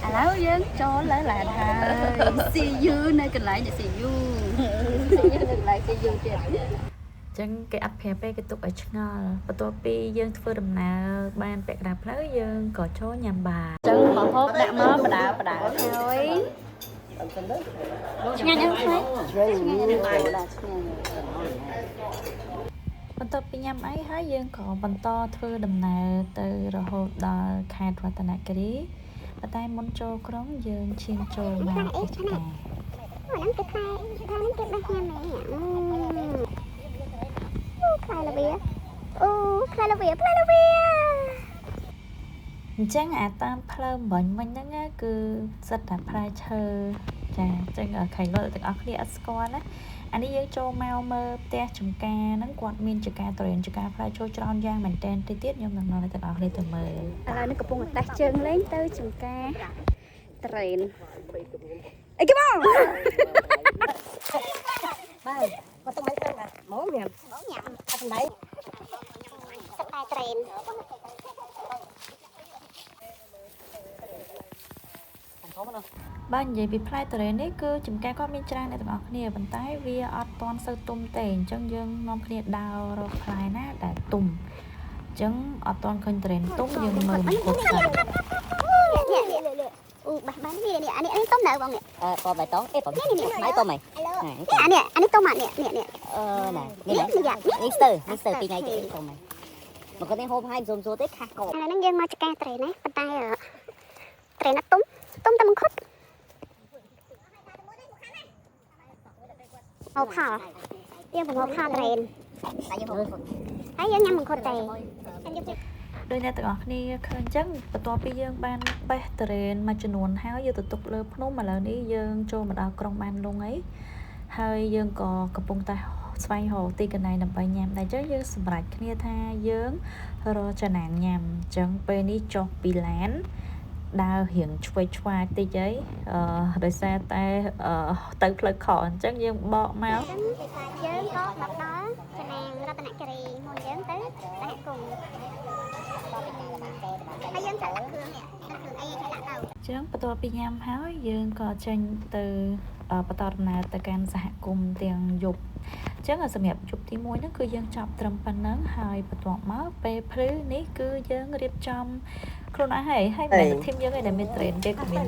ឥឡូវយើងចូលលើឡានហើយ See you នៅកន្លែងដែល see you See you នៅកន្លែង see you ទៀត ចឹងគេអត់ប្រាប់ទេគេទុកឲ្យឆ្ងល់បន្ទាប់ពីយើងធ្វើដំណើរបានពាក់កណ្ដាលផ្លូវយើងក៏ចូលញ៉ាំបាយ ចឹងមកហូបដាក់មកបដាបដាហើយឆ្ងាញ់អត់ឆ្ងាញ់ឆ្ងាញ់បាទឆ្ងាញ់ បន្ទាប់ពីញ៉ាំអីហើយយើងក៏បន្តធ្វើដំណើរទៅរហូតដល់ខេត្តរតនគិរីប៉ុន្តែមុនចូលក្រុងយើងឈៀងចូលមកទេសការ អូហ្នឹងគេផ្លែផ្លែហ្នឹងគេបេះញ៉ាំហ៎អូផ្លែល្វាអូផ្លែល្វាផ្លែល្វា អញ្ចឹងអាតាមផ្លូវមិញមិញហ្នឹងណាគឺសិតតែផ្លែឈើចាអញ្ចឹងខៃលទាំងអស់គ្នាអត់ស្គាល់ណាអានេះយើងចូលមកមើលផ្ទះចំការហ្នឹងគាត់មានចំការទុរេនចំការផ្លែឈើច្រើនយ៉ាងមែនតើតិចទៀតខ្ញុំនឹងនាំអ្នកទាំងអស់គ្នាទៅមើល ឥឡូវនេះកំពុងតែតេស្តជើងលេងទៅចំការត្រេនអីគេបង បាទគាត់ទៅមិនទៅបាទមកញ៉ាំ បងញ៉ាំ អត់សម្ដែង ទឹកតែត្រេន បើនិយាយពីផ្លែទុរេននេះគឺចំការគាត់មានច្រើនអ្នកទាំងអស់គ្នាប៉ុន្តែវាអត់ទាន់សូវទុំទេអញ្ចឹងយើងនាំគ្នាដើររកផ្លែណាដែលទុំអញ្ចឹងអត់ទាន់ឃើញទុរេនទុំយើងមើលមកគាត់សិន នេះនេះអូបេះបាននេះនេះអានេះអានេះទុំនៅបងនេះ អឺពណ៌បៃតងអេពណ៌បៃតងហ៎ នេះអានេះអានេះទុំអានេះនេះនេះ អឺណែនេះ នេះ នេះស្ទើនេះស្ទើពីរថ្ងៃទៀតទុំហ៎មកគាត់នេះហូបហើយសុំសួរទេខាស់ក ឥឡូវហ្នឹងយើងមកចការត្រេនណាប៉ុន្តែត្រេនអត់ទុំទុំតែមួយខុតអូផលយើងប្រមូលផលត្រេន តែយើងហូប ហើយយើងញ៉ាំមង្ឃុតទេ ដោយអ្នកទាំងអស់គ្នាឃើញអញ្ចឹងបន្ទាប់ពីយើងបានបេះទុរេនមួយចំនួនហើយយើងទៅទុកលើភ្នំឥឡូវនេះយើងចូលមកដល់ក្រុងបានលុងអីហើយយើងក៏កំពុងតែស្វែងរកទីកន្លែងដើម្បីញ៉ាំដែរអញ្ចឹងយើងសម្រេចគ្នាថាយើងរកចំណាងញ៉ាំអញ្ចឹងពេលនេះចុះពីឡានដើររៀងឆ្វេងឆ្វាយតិចអីអឺដោយសារតែអឺទៅផ្លូវខកអញ្ចឹងយើងបកមក យើងក៏មកដល់ចំណាងរតនគិរីមុនយើងទៅសហគមន៍ហើយយើងត្រូវដាក់គ្រឿងនេះដាក់គ្រឿងអីគេដាក់ទៅ ចឹងបន្ទាប់ពីញ៉ាំហើយយើងក៏ចេញទៅបន្តដំណើរទៅកាន់សហគមន៍ទាំងយប់អញ្ចឹងសម្រាប់យប់ទី1ហ្នឹងគឺយើងចប់ត្រឹមប៉ុណ្ណឹងហើយបន្ទាប់មកពេលភ្លឺនេះគឺយើងរៀបចំខ្លួនឯងហើយហើយមិនមែន team យើងឯងដែលមាន train គេក៏មាន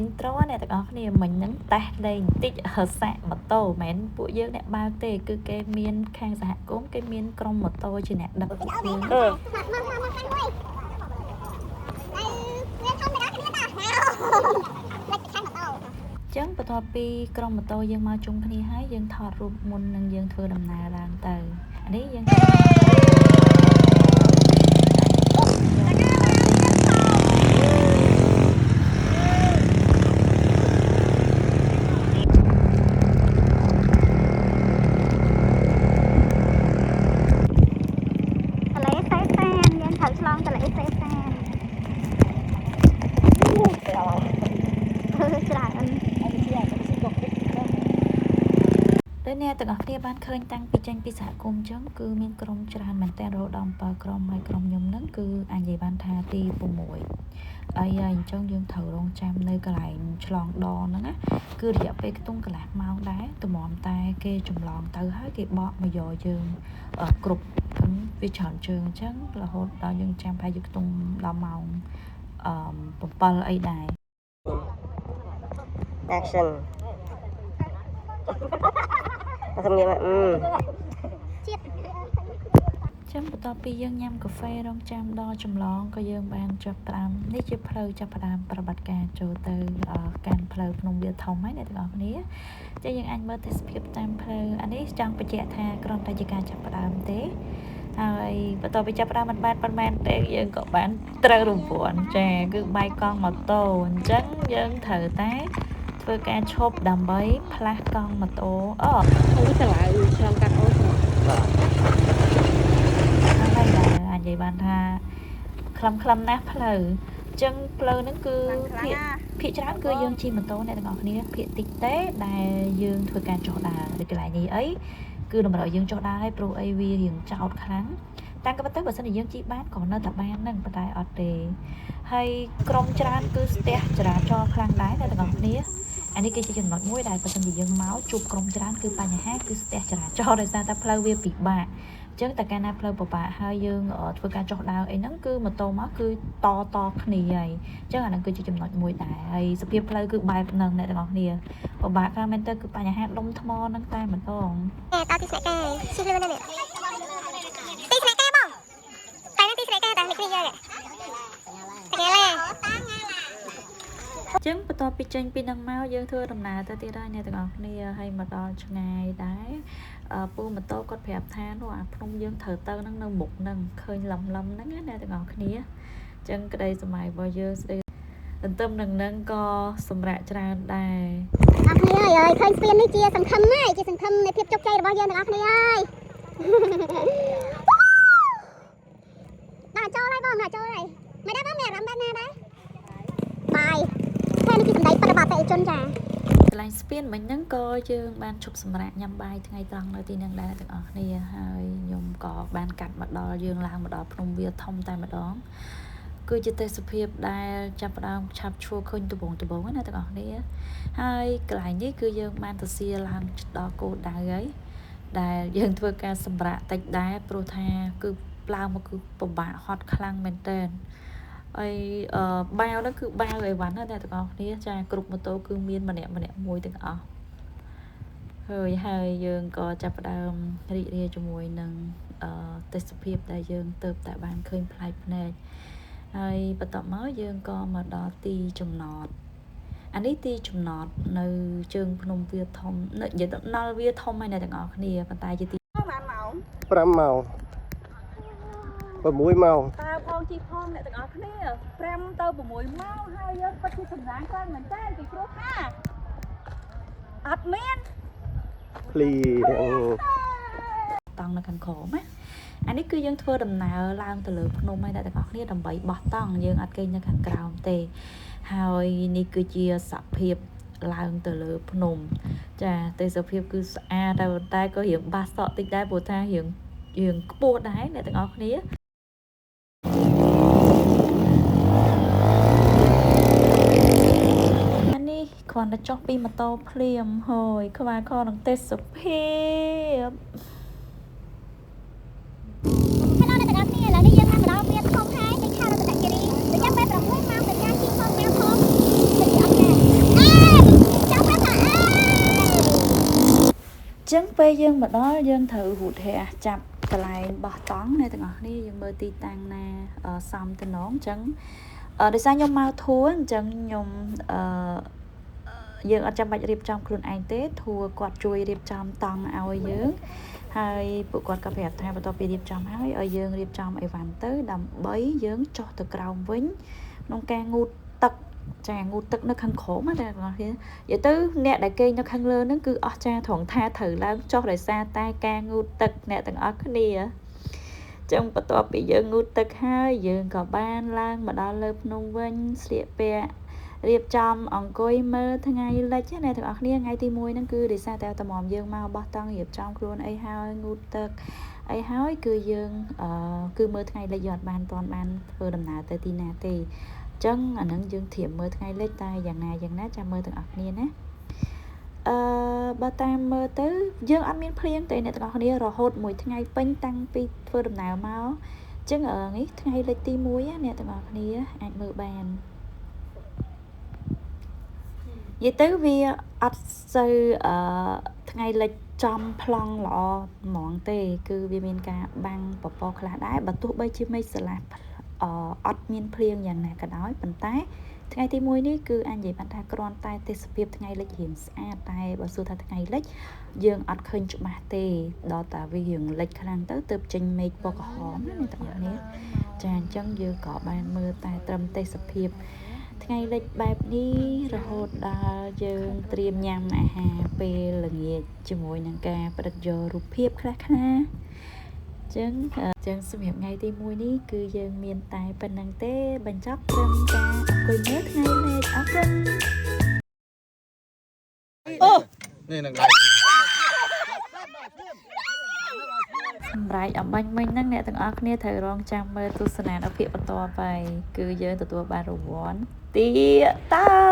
intro អ្នកទាំងអស់គ្នាមិញហ្នឹងតេស្តលេងបន្តិចសាក់ម៉ូតូមិនមែនពួកយើងអ្នកបើកទេគឺគេមានខាងសហគមន៍គេមានក្រុមម៉ូតូជាអ្នកដឹកពួកយើង មកមកមកមកខាងមួយតែវាធម្មតាគ្នាតាលេចខាងម៉ូតូ ចឹងបន្ទាប់ពីក្រុមម៉ូតូយើងមកជុំគ្នាហើយយើងថតរូបមុននឹងយើងធ្វើដំណើរឡើងទៅអានេះយើង តលេសេសានយើងត្រូវឆ្លងតលេសេសានច្រើន ដោយអ្នកទាំងអស់គ្នាបានឃើញតាំងពីចេញពីសហគមន៍ចឹងគឺមានក្រុមច្រើនមែនទែនរហូតដល់7ក្រុមហើយក្រុមខ្ញុំហ្នឹងគឺអាចនិយាយបានថាទី6អីហើយអញ្ចឹងយើងត្រូវរងចាំនៅកន្លែងឆ្លងដហ្នឹងណាគឺរយៈពេលខ្ទង់កន្លះម៉ោងដែរតម្រាំតែគេចម្លងទៅហើយគេបកមកយកយើងគ្រប់ហ្នឹងវាច្រើនជើងអញ្ចឹងរហូតដល់យើងចាំប្រហែលជាខ្ទង់ដល់ម៉ោងអឺ7អីដែរ action អត់មានអឺ ចឹងបន្ទាប់ពីយើងញ៉ាំកាហ្វេរងចាំដល់ចម្លងក៏យើងបានចាប់ផ្ដើមនេះជាផ្លូវចាប់ផ្ដើមប្រតិបត្តិការចូលទៅកាន់ផ្លូវភ្នំវាលធំហើយអ្នកទាំងអស់គ្នាចឹងយើងអាចមើលទេសភាពតាមផ្លូវអានេះចង់បញ្ជាក់ថាគ្រាន់តែជាការចាប់ផ្ដើមទេហើយបន្ទាប់ពីចាប់ផ្ដើមមិនបានប៉ុន្មានទេយើងក៏បានត្រូវរង្វាន់ចាគឺបាយកង់ម៉ូតូអញ្ចឹងយើងត្រូវតែធ្វើការឈប់ដើម្បីផ្លាស់កង់ម៉ូតូអូ អូឆ្លៅឆ្លងកាត់អូឆ្លង ហើយដែរអាចនិយាយបានថាខ្លឹមខ្លឹមណាស់ផ្លូវអញ្ចឹងផ្លូវហ្នឹងគឺភាគភាគច្រើនគឺយើងជិះម៉ូតូអ្នកទាំងអស់គ្នាភាគតិចទេដែលយើងធ្វើការចុះដើរដូចកន្លែងនេះអីគឺតម្រូវយើងចុះដើរហើយព្រោះអីវារៀងចោតខ្លាំង តាមក៏ប៉ុន្តែបើសិនជាយើងជិះបានក៏នៅតែបានហ្នឹងប៉ុន្តែអត់ទេហើយក្រុមច្រើនគឺស្ទះចរាចរណ៍ខ្លាំងដែរអ្នកទាំងអស់គ្នាអានេះគឺជាចំណុចមួយដែលបើសិនជាយើងមកជួបក្រុមច្រើនគឺបញ្ហាគឺស្ទះចរាចរណ៍ដោយសារតែផ្លូវវាពិបាកអញ្ចឹងតែកាលណាផ្លូវពិបាកហើយយើងធ្វើការចុះដើរអីហ្នឹងគឺម៉ូតូមកគឺតតគ្នាហើយអញ្ចឹងអាហ្នឹងគឺជាចំណុចមួយដែរហើយសភាពផ្លូវគឺបែបហ្នឹងអ្នកទាំងអស់គ្នាពិបាកខ្លាំងមែនតើគឺបញ្ហាដុំថ្មហ្នឹងតែម្ដង តើទីស្នាក់ការជិះលឿនណាស់នេះទីស្នាក់ការបងតែនេះទីស្នាក់ការតែនេះគ្នាយើងតាងាឡា ចឹងបន្ទាប់ពីចេញពីនឹងមកយើងធ្វើដំណើរទៅទៀតហើយអ្នកទាំងអស់គ្នាហើយមកដល់ឆ្ងាយដែរអឺពូម៉ូតូគាត់ប្រាប់ថានោះអាភ្នំយើងត្រូវទៅហ្នឹងនៅមុខហ្នឹងឃើញលំលំហ្នឹងណាអ្នកទាំងអស់គ្នាចឹងក្តីសម័យរបស់យើងស្ដីទន្ទឹមនឹងហ្នឹងក៏សម្រាប់ច្រើនដែរ អរគ្នាហើយឃើញស្ពាននេះជាសង្ឃឹមហើយជាសង្ឃឹមនៃភាពជោគជ័យរបស់យើងទាំងអស់គ្នាហើយដល់ចូលហើយបងដល់ចូលហើយមិនដែរបងមានអារម្មណ៍បែបណាដែរបាយតែនេះគឺសម្ដីពិតរបស់អតិថិជនចា កន្លែងស្ពានមិញហ្នឹងក៏យើងបានឈប់សម្រាកញ៉ាំបាយថ្ងៃត្រង់នៅទីហ្នឹងដែរទាំងអស់គ្នាហើយខ្ញុំក៏បានកាត់មកដល់យើងឡើងមកដល់ភ្នំវាលធំតែម្ដងគឺជាទេសភាពដែលចាប់ផ្ដើមឆាប់ឈួរឃើញដបងដបងណាទាំងអស់គ្នាហើយកន្លែងនេះគឺយើងបានទៅសៀឡើងដល់គោលដៅហើយដែលយើងធ្វើការសម្រាកតិចដែរព្រោះថាគឺឡើងមកគឺពិបាកហត់ខ្លាំងមែនតើហើយអឺបាវហ្នឹងគឺបាវអីវ៉ាន់ណាអ្នកទាំងអស់គ្នាចាគ្រប់ម៉ូតូគឺមានម្នាក់ម្នាក់មួយទាំងអស់ហើយហើយយើងក៏ចាប់ផ្ដើមរីករាយជាមួយនឹងអឺទេសភាពដែលយើងទៅតែបានឃើញប្លែកភ្នែកហើយបន្ទាប់មកយើងក៏មកដល់ទីចំណតអានេះទីចំណតនៅជើងភ្នំវាលធំនៅនិយាយទៅដល់វាលធំហើយអ្នកទាំងអស់គ្នាប៉ុន្តែជាទី ប្រហែលម៉ោង 5ម៉ោង6ម៉ោង តើផងជីផងអ្នកទាំងអស់គ្នា5ទៅ6ម៉ោងហើយយើងពិតជាសំណាងខ្លាំងមែនតើពីព្រោះថាអត់មាន ភ្លី តង់នៅខាងក្រោមណាអានេះគឺយើងធ្វើដំណើរឡើងទៅលើភ្នំហើយអ្នកទាំងអស់គ្នាដើម្បីបោះតង់យើងអត់គេងនៅខាងក្រោមទេហើយនេះគឺជាសភាពឡើងទៅលើភ្នំ ចាទេសភាពគឺស្អាតតែប៉ុន្តែក៏រៀងបាសក់តិចដែរព្រោះថារៀងរៀងខ្ពស់ដែរអ្នកទាំងអស់គ្នា អានេះគ្រាន់តែចុះពីម៉ូតូភ្លាមហើយខ្វះខនឹងទេសភាព Hello អ្នកទាំងអស់គ្នាឥឡូវនេះយើងបានមកដល់វាលធំហើយនៅខេត្តរតនគិរីរយៈពេល6ម៉ោងនៃការជិះផងមកផងពិតជាអស្ចារ្យអេចាំប្រាប់ថាអេ ចឹងពេលយើងមកដល់យើងត្រូវរូតរះចាប់កន្លែងបោះតង់អ្នកទាំងអស់គ្នាយើងមើលទីតាំងណាអឺសមតំណងចឹងអឺដោយសារខ្ញុំមកធួរអញ្ចឹងខ្ញុំអឺយើងអត់ចាំបាច់រៀបចំខ្លួនឯងទេធួរគាត់ជួយរៀបចំតង់ឲ្យយើងហើយពួកគាត់ក៏ប្រាប់ថាបន្ទាប់ពីរៀបចំហើយឲ្យយើងរៀបចំអីវ៉ាន់ទៅដើម្បីយើងចុះទៅក្រោមវិញក្នុងការងូតទឹកចាងូតទឹកនៅខាងក្រោមណាអ្នកទាំងអស់គ្នា និយាយទៅអ្នកដែលគេងនៅខាងលើហ្នឹងគឺអស់ចាត្រង់ថាត្រូវឡើងចុះដោយសារតែការងូតទឹកអ្នកទាំងអស់គ្នាចឹងបន្ទាប់ពីយើងងូតទឹកហើយយើងក៏បានឡើងមកដល់លើភ្នំវិញស្លៀកពាក់រៀបចំអង្គុយមើលថ្ងៃលិចណាអ្នកទាំងអស់គ្នាថ្ងៃទី1ហ្នឹងគឺដោយសារតែតម្រាំយើងមកបោះតង់រៀបចំខ្លួនអីហើយងូតទឹកអីហើយគឺយើងអឺគឺមើលថ្ងៃលិចយើងអត់បានទាន់បានធ្វើដំណើរទៅទីណាទេ ចឹងអាហ្នឹងយើងធៀបមើលថ្ងៃលិចតែយ៉ាងណាយ៉ាងណាចាំមើលទាំងអស់គ្នាណាអឺបើតាមមើលទៅយើងអត់មានភ្លៀងទេអ្នកទាំងអស់គ្នារហូតមួយថ្ងៃពេញតាំងពីធ្វើដំណើរមកចឹងអឺនេះថ្ងៃលិចទី1ណាអ្នកទាំងអស់គ្នាអាចមើលបាននិយាយទៅវាអត់សូវអឺថ្ងៃលិចចំប្លង់ល្អហ្មងទេ គឺវាមានការបាំងពពកខ្លះដែរបើទោះបីជាមេឃស្រឡះ អអត់មានភ្លៀងយ៉ាងណាក៏ដោយប៉ុន្តែថ្ងៃទី1នេះគឺអញនិយាយបានថាគ្រាន់តែទេសភាពថ្ងៃលិចរៀងស្អាតតែបើសួរថាថ្ងៃលិចយើងអត់ឃើញច្បាស់ទេដល់តែវារៀងលិចខ្លាំងទៅទើបចេញមេឃពណ៌ក្រហមណាអ្នកទាំងអស់គ្នាចាអញ្ចឹងយើងក៏បានមើលតែត្រឹមទេសភាពថ្ងៃលិចបែបនេះរហូតដល់យើងត្រៀមញ៉ាំអាហារពេលល្ងាចជាមួយនឹងការផ្ដិតយករូបភាពខ្លះៗ ចឹងអឺចឹងសម្រាប់ថ្ងៃទី1នេះគឺយើងមានតែប៉ុណ្្នឹងទេបញ្ចប់ត្រឹមការអង្គុយមើលថ្ងៃលិចអរគុណ នេះនឹងដៃ សម្ សម្រែកអំបញ្ញមិញហ្នឹងអ្នកទាំងអស់គ្នាត្រូវរងចាំមើលទស្សនានៅភាគបន្តទៅគឺយើងទទួលបានរង្វាន់ទាតើ